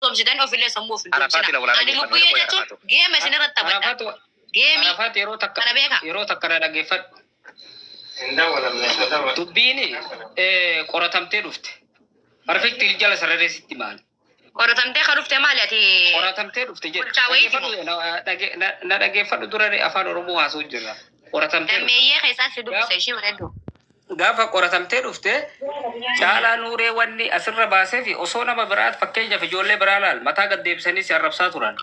Tumsitan ofillee sammuu of hin Arafaat tumsina. ila walaa Ani dhaggeeffannu lubbuyyee qoy jechuun Arafaatu. game isin irratti taphadha. Arafaatu Game Arafaat yeroo takka kana beekaa. Yeroo takka na dhaggeeffadhu. Dubbiin qoratamtee dhufte. Perfect jala sarareesitti maali? Qoratamtee kan dhufte maali ati? Qoratamtee dhufte jedhe. Bulchaa wayiiti moo? Dhaggeeffadhu, na dhaggeeffadhu dura, afaan Oromoo haasa'u jirra. Qoratamtee dhufte. Dammeeyyee keessaan si dubbisa ishee bareeddu. Gaafa qoratamtee dhufte, Caalaa Nuuree wanni asirra baasee fi osoo nama biraat, fakkeenyaaf ijoollee biraa laal, mataa gad deebisanii si arrabsaa turan.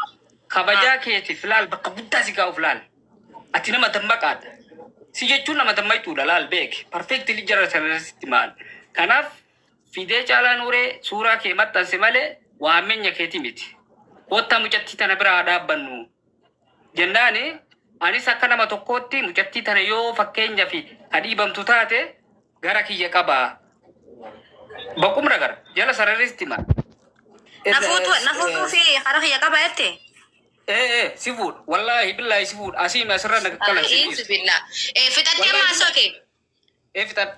Kabajaa keetiif laal, bakka guddaa si kaa'uuf laal. Ati nama dammaqaadha. Si jechuun nama dammaqxuudha, laal beeki. Perfectly jara sanarratti maal. Kanaaf fidee Caalaa Nuuree suuraa kee maxxanse malee waammeenya keeti miti. Kottaa mucattii tana biraa haa dhaabbannu. Jennaani anis akka nama tokkootti mucattii tana yoo fakkeenyaaf ka dhiibamtu taate gara kiyya qabaa. Boqumra gara jala sararristi maal. Nafuutuu fi karaa kiyya qaba jette. Ee, si fuudha. Wallaahi billaahi si fuudha. Asiin asirra na qaqqalan si Iinsu dhiisu. billaa. Fixattee Wallaahi amma haasoo kee. Ee, fixadha.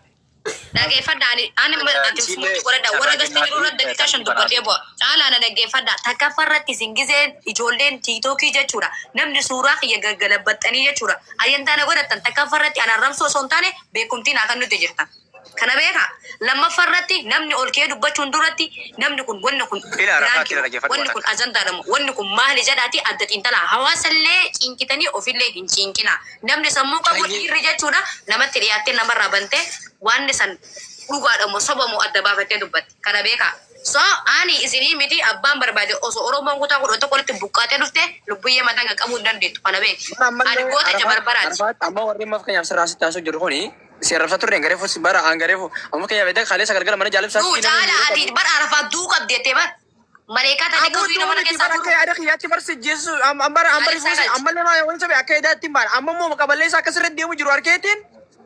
Dhaggeeffadha, ani ati Isiillee murtii godhadha. Warra gasti jiru irratti daqiiqaa 5 dubbadhee bu'a. Caalaa na dhaggeeffadha. Takkaffaa irratti isin gizeen ijoolleen TikTokii jechuudha. Namni suuraa kiyya gaggalabaxanii jechuudha. Ayyantaa na godhattan, takkaffaa irratti ana arrabsoo osoo hin taane beekumtii naa kan nuti jirtan. Kana beeka. Lammaffaa irratti namni ol ka'ee dubbachuun duratti namni kun, wanni kun Ila Arafaat prank ila dhaggeeffadhu wanni waan kun takka. ajandaadha moo, wanni kun maali jedhaati adda xiinxalaa. Hawaasallee cinqitanii ofillee hin cinqina. Namni sammuu qabu Hayyee. dhiirri jechuudha namatti dhiyaattee namarraa bantee waan san dhugaadha moo soba moo adda baafattee dubbatti. Kana beekaa. So ani isinii miti, abbaan barbaade osoo Oromoon kutaa 11 walitti buqqaatee dhufte lubbuyyee mataan qaqqabuu hin dandeettu. Kana beeki. Bara Ani ammallee goota Arafaat jabarbaraati. Arafaat, amma warri amma fakkeenyaaf sirraa sitti haasoo jiru kuni si arrabsaa turre gareefu si bara an gareefu amma fakkeenyaaf edda kalee sagalgala mana Duu jaalibsaatti namni caala yeroo ati qabu. bar Arafaat duu qabdi jettee bar. Maleekaa tane Aboo garuu nama miti keessaa bara akka furu. yaada kiyyaatti bar si jeessu ambara ambari Jaalibsaa fuusi galchi. ammallee maa wani sabe akka yaadaatti hin baane, amma immoo maqaballee isaa akkasirra deemu jiru harkeetiin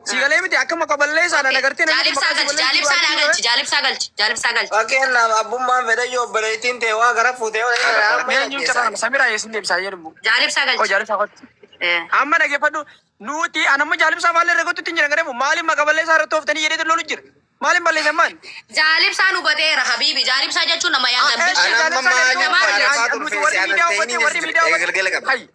si galee miti, akka maqaballee isaa Okay. agartee namni kun Jaalibsaa maqaa si galchi. balleessu jiru Jaalibsaa naa harkii galchi. Jaalibsaa galchi. Jaalibsaa galchi. Fakkeenyaaf abbummaan fedha yoo obboleettiin ta'e waa gara fuutee yoo ta'e amma Mee eenyuun ajjeesaa. carraa Samiraa yesin deemsaa jedhu. Jaalibsaa Koo galchi. jaalibsaa qotti. Amma dhaggeeffadhu, nuti anamma jaalibsaa maal irra gochuutti hin jiran gareefu maaliin maqaballee isaa irratti ooftanii jedhee lolu jira. Maaliin balleessan maali? Jaalibsaan hubateera habiibi. Jaalibsaa jechuun nama yaadaan Eeshi bilcha. Anamma jaalibsaa maa jechuun Namaa nyaata Arafaat nuti ulfeesse warri anan miidiyaa ta'inii hubatee warri jechuudha. miidiyaa Eega hubatee. galgala qaba. Hayyi.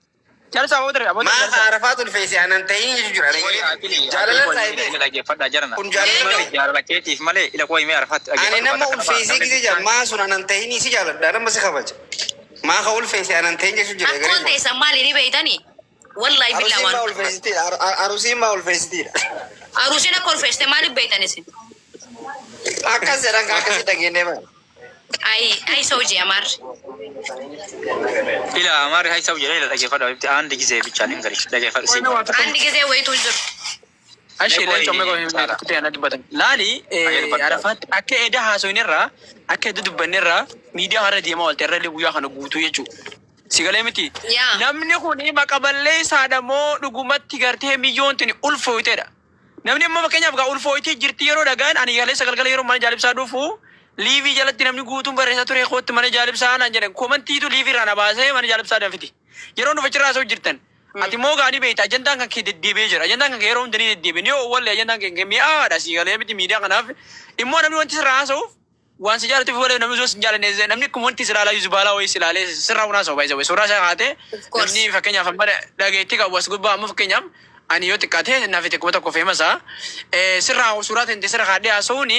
Jaalibsaa abootare abootare Maa jaalibsaa. Arafaat ulfeesse anan ta'inii jechuudha. Qoy akili Jaalala akili saayibee dhaggeeffadhaa jarana. kun jaalala Eenyu? ta'u. Jaalala keetiif malee ila qoy mee Arafaat Ani dhaggeeffadhu nama waan takka ulfeessee namni gisee jira. guddaan Maa sun anan ta'inii si jaaladha. Nama si kabaja. Maa ka ulfeesse anan ta'in jechuudha jira. Rakkoon teessan maali ni beeytanii? Wallahi billaa Arusiin waan maa ulfeessitiidha. Arusiin maa ulfeessitiidha. Aruusiin akka ulfeessite maaliif beeytan isin? Akkas jedhan akkasii dhageenye bara. Ayi ayi sawji amaarri. Ila amaari hay saw jedhee ila dhaggeeffadhu ibti አንድ ጊዜ ብቻ ልንገርሽ dhaggeeffadhu si Andi gisee wayitu hin jiru. Ashee Mee leencoo qoy mee qoy Saala. tokko ta'e dubbatan. Laali Ayyee dubbadhu. Arafaatti akka eda haasofnerraa akka eda dubbannerraa miidiyaa har'a deemaa oolte irra guyyaa kana guutuu jechuudha. Si galee miti. Yaa. Namni kun maqaballee isaadha moo dhugumatti gartee miyyoon tuni ulfooyteedha. Namni immoo fakkeenyaaf gaa ulfooytee jirti yeroo dhagaan ani galee sagalgala yeroo mana jaalibsaa dhufu live jalatti namni guutuun barreessaa ture, kootti mana jaalibsaa naan jedhan, commentiitu live irraa na baasee mana jaalibsaa danfiti. Yeroo nuuf achirraa haasa'u jirtan. Ati immoo gaanii beekta, ajandaan kan kee deddeebi'ee jira. Ajandaan kan kee yeroo hunda ni deddeebi'e. Ni oowwalle, ajandaan kan kee mi'aadha, si galee miti? Miidiyaa kanaaf immoo namni wanti sirraa haasa'uuf waan si jaallatuuf malee namni osoo si hin jaallanne namni akkuma wanti si ilaalaa jiru baalaa wayii si ilaalee sirraa waan haasa'u baay'ee suuraa isaa kaatee Of course. namni fakkeenyaaf amma dhageettii qabu as gubbaa, amma fakkeenyaaf ani yoo xiqqaate naaf itti 1000 feemasaa sirraa suuraa ta'e sirra kaadhee haasa'uun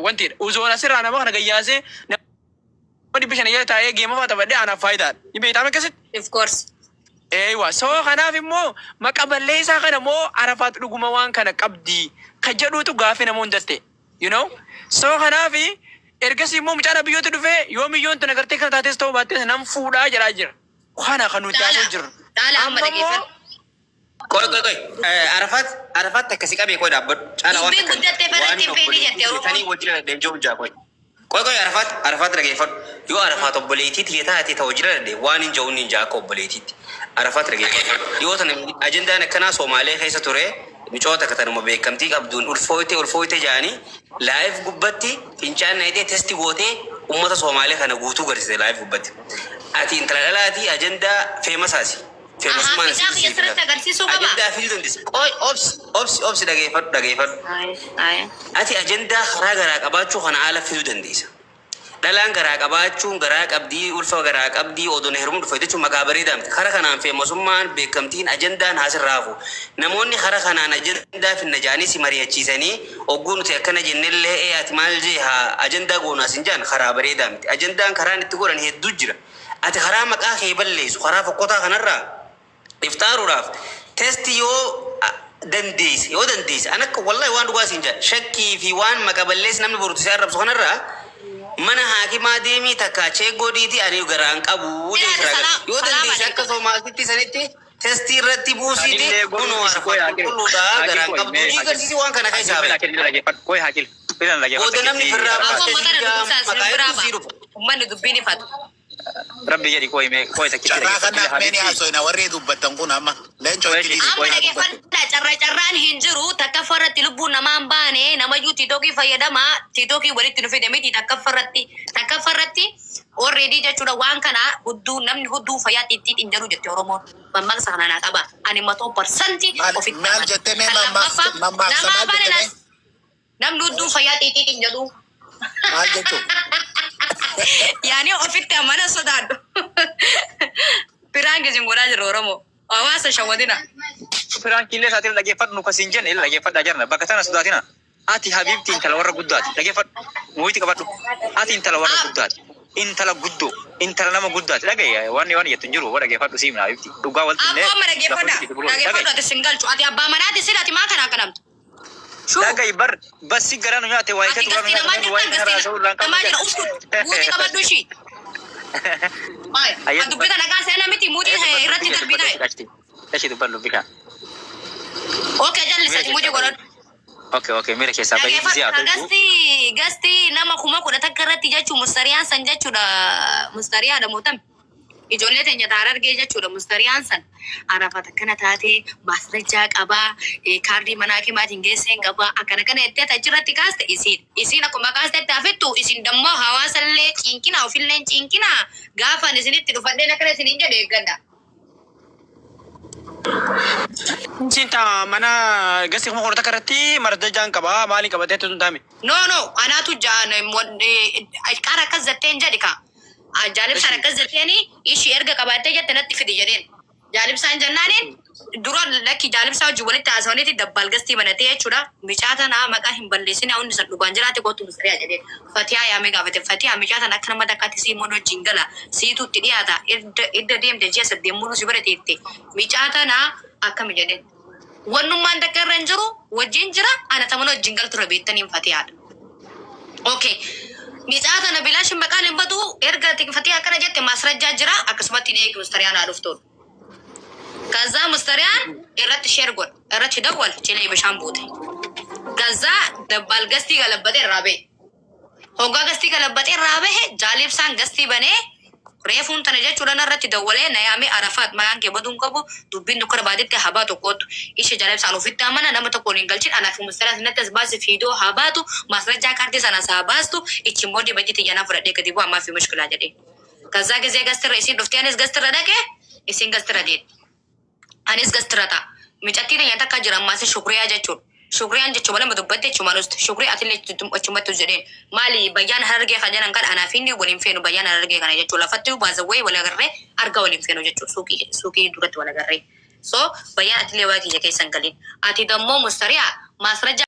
wantiidha. Uzoon asirraa nama kana gayyaasee nama 500 jala taa'ee game fa'aa taphadhee anaaf faayidaadha. Ni beektaa akkasitti? Of course. Eewa, so kanaaf immoo maqa balleessaa kana moo Arafaat dhuguma waan kana qabdi ka jedhuutu gaafii nama hundatte. You know? So kanaaf ergasii immoo mucaan biyyoota dhufee yoo miyyoon tun agartee kana taates ta'uu baattes nam fuudhaa jedhaa jira. Kana kan nuti haasa'u Caala. jirru. Caala amma Amma immoo dhageeffadhu. Qoy qoy qoy. Arafaat Arafaat akkasii qabee qoy dhaabbadhu. Caala waan Dubbiin takka guddattee waan farratti hin feene jette obboleettii tanii Oromoon. wajjin dhadhee jiru jaa qoy. Qoy qoy, Arafaat Arafaat dhaggeeffadhu. Yoo Arafaat obboleettii tiyya taate ta'u jira dhadhee waan hin ja'uun hin ja'a akka obboleettiitti. Arafaat dhaggeeffadhu. Dhiyoo tana ajandaan akkanaa Somaalee keessa ture micoota akka tanuma beekamtii qabduun ulfooyte ulfooyte jedhanii live gubbatti fincaan nayitee test gootee ummata Somaalee kana guutuu garsiise live gubbatti. Ati intala dhalaatii ajandaa famousaasi. Ahaa, Famousummaan fincaan asii kiyya siif sirriitti filata. agarsiisuu qaba. Ajandaa fiduu dandeessa. Qoy, obsi obsi obsi, dhageeffadhu dhageeffadhu. Ayi ayi. Ati ajandaa karaa garaa qabaachuu kana haala fiduu dandeessa. Dhalaan garaa qabaachuun garaa qabdii, ulfa garaa qabdii, odoon heerumuu dhufe jechuun maqaa bareedaa miti. Kara kanaan feemasummaan beekamtiin ajandaan haasirraafu. Namoonni kara kanaan ajandaa finna jaanii si mari'achiisanii ogguu nuti akkana jennellee ee ati maal jee haa ajandaa goonaas hin jaan karaa bareedaa miti. Ajandaan karaan itti godhan hedduu jira. Ati karaa maqaa kee balleessu karaa fokkotaa kanarraa iftaaruudhaaf testi yoo dandeesse, yoo dandeesse, an akka wallahi waan dhugaa siin jedha, shakkii fi waan maqa balleessi namni borutu si arrabsu kanarraa mana haakimaa deemii takka check godhiiti ani garaan qabu Ilaali, jedhe. Yoo salaam dandeesse alaikum. akka Somaalitti sanitti testii irratti buusiiti Anillee godhuu kunoo isi qoy Arafat haakil. qulqulluudha Haakil garaan qoy qabdu mee hojii haakil. agarsiisi waan kana keessaa Haakil bahe. dhaggeeffadhu. Qoy haakil. Bilan dhaggeeffadhu. Booda namni firraa Aboo baastee uummata na si dubbisaa isin maqaa biraa hedduu sii ba'a. dhufa. Uummanni dubbiin ifatu. Rabbi jedhi qoy mee qoy takkitti Carraa dhaggeeffadhu. kanaaf mee ni Habibti. haasofna warri dubbattan kun amma. Leencoo Qoy itti ishii dhiisi. Amma qoy haakil. dhaggeeffadhaa, carra carraan hin jiru. Takkaffaa irratti lubbuun namaa hin baane, namayyuu tiitookii fayyadama, tiitookii walitti nu fide miti. Takkaffaa irratti already jechuudha, waan kana hudduu namni hudduu fayyaa ittiin hin jedhu jette Oromoon. Mammaaksa kana naa qaba. Ani 100% Maal ofitti maal amana. jettee mee Kan mammaaksa lammaffaa mammaaksa namaa maal baane jette mee? Namni hudduu fayyaa ittiin hin jedhu. Maal jechuun? Yaani ofitti amana sodaadhu. Biraan isin godhaa jirru Oromoo. Hawaasa shawwadina. Prankiillee isaatiin dhaggeeffadhu, nu kasiin jenne illa dhaggeeffadhaa jirna. Bakka tana sodaatina. Ati habibti intala warra guddaati. Dhaggeeffadhu. Muyitti qabadhu. Ati intala warra guddaati. Intala guddoo. Intala nama guddaati. Dhagaye waan waan jettu hin jiru. Wa dhaggeeffadhu siimna habibti. Dhugaa walti Abbaa amma dhaggeeffadha. Dhaggeeffadhu, ati sin galchu. Ati abbaa manaati sila, ati maa kana akkanamtu? Shuu. Dhagaye bar bassi garaa nu nyaate waa'ee Ati keetu gastii garaa namaa nu nyaate jirtan waa'ee kana gastii haasa'uu irraan namaa qabnu. jira uskut. Muutii qabadhu ishii. Maali? Ati dubbii kana kaasee miti muutii irratti darbii ta'e. Eshi dubbadhu bika. Okay, jallisati muutii godhadhu. Okay, miira keessaa bahi gisee haa Dhaggeeffadhu, tolchu. gastii nama 10,000 irratti jechuun mustariyaan san jechuudha. Mustariyaadha mootame. Ijoollee teenya taara argee jechuudha, mustariyaan san. Arafat akkana taatee maasrajaa qabaa, kaardii manaa kimaatiin geesseen qabaa, akkana kana jettee achirratti kaaste isiin. Isiin akkuma kaastetti hafettu, isin dammoo hawaasallee cinkina, ofillee cinkina, gaafan isinitti dhufadheen akkana isiniin jedhe eeggadha. Isin ta mana gasti 10,000 irratti mardajaan qaba maaliin qabatee tun taame. No, anaatu jaan qara akkas jetteen jedhi ka. Jaalibsaan akkas jetteeni ishii erga qabaattee jette natti fidi jedheen. Jaalibsaan jennaaniin dura lakki jaalibsaa wajjin walitti haasawaniiti dabbaal gastii banatee jechuudha. Micaa tanaa maqaa hin balleessine, hundi san dhugaan jiraate kootu musariyaa jedheen. Fatihaa yaamee gaafate. Fatihaa, micaa tana akka nama takkaatti sii moon wajjin gala. Siitu itti dhiyaata. Idda deemte ji'a 8 muluu si bira teette. Micaa tanaa akkami jedheen. Wannummaan takka irra hin jiru, wajjin jira, ana tamana wajjin galtura beektaniin fatihaadha. Okay. Micaa tana bilaashin maqaan hin badu, erga Fatihaa akkana jette maasrajjaa jira, akkasumatti ni eegi mustariyaan haa dhuftuun. Kazaa mustariyaan irratti share godha, irratti dawwal cilee bishaan buute. Gazaa dabbaal gastii galabbatee irraa bahe. Hoggaa gastii galabbatee irraa bahe, jaalibsaan gastii banee reefuun tana jechuudha irratti dawwalee na yaamee, "Arafaat, maqaan kee baduun qabu, dubbiin tokko baatetti haa baatu, kootu." Ishe jaalibsaan ofitti amana, nama tokkoon hin galchin, anaaf mustariyaan sinatti as baasi, fiidoo haa baatu, maasrajjaa kaartii sanas haa baastu, ichi immoo dibajji xiyyanaa fudhadhee gadi bu'aa ammaa fi mushkilaa jedhee. Kazaa gisee gastirra isin dhuftee, anis gastirra dhaqee, isin gastirra deemte. Anis gastirra ta'a. Micattii teenya takka jira ammaas, Shukriyaa jechuudha. Shukriyaan jechuun malee dubbatte jechuun ustu. Shukrii atillee achumatti jedheen. Maali bayyaan Harargee kan jedhan kan anaaf inni waliin feenu, bayyaan Harargee kana jechuudha. Lafatti baazawwee wal agarree arga waliin feenu jechuudha. Suuqii duratti wal agarree. So bayyaan atillee waa kiyya keessa hin galin. Ati dammoo mustariyaa maasrajaa